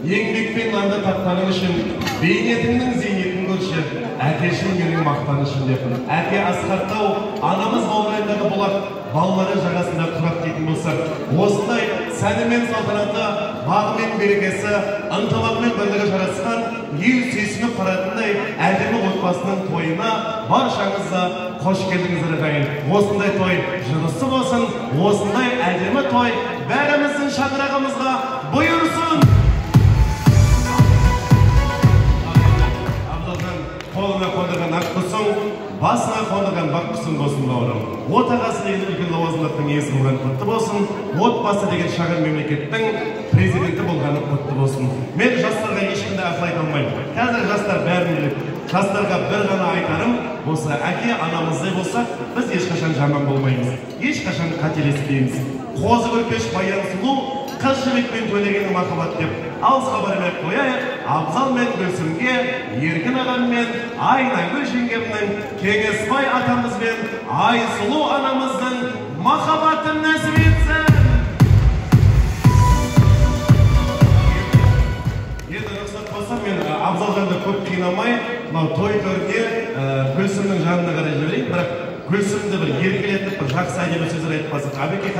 Еңбекпен нанды тапқаның үшін, бейнетіңнің зейнетін көрші, әкешім менің мақтанышым деп. Әке асқар тау, анамыз баурайындағы бұлақ, балалары жағасында құрақ дейтін болсақ, осындай сәні мен салтанаты, бағы мен берекесі, ынтымағы мен бірлігі жарасқан, ел сүйсініп қаратындай әдемі отбасының тойына баршаңызды қош келдіңіздер, ағайын. Осындай той жұғысты болсын, осындай әдемі той бәріміздің шаңырағымызға бұйырсын. Абзалжан, қолына қондырған ақ құсың, басына қондырған бақ құсың болсын, бауырым. Отағасы деген үлкен лауазымдықтың иесі болған құтты болсын, отбасы деген шағын мемлекеттің президенті болғаны құтты болсын. Мен жастарға ешкімді ақыл айта алмаймын. Қазір жастар бәрін біледі. Жастарға бір ғана айтарым, осы әке анамыздай болсақ, біз ешқашан жаман болмаймыз, ешқашан қателеспейміз. Қозы Көрпеш Баян сұлу, қыз Жібек пен Төлегеннің махаббаты деп алысқа бармай ақ қояйық. Абзал мен Гүлсімге, Еркін ағам мен Айнагүл жеңгемнің, Кеңесбай атамыз бен Айсұлу анамыздың махаббатын нәсіп етсін. Енді рұқсат болса, мен Абзалжанды көп қинамай, мынау той төріне Гүлсімнің жанына қарай жіберейін. Бірақ Гүлсімді бір еркелетіп, бір жақсы әдемі сөздер айтып қалсақ. Әбеке.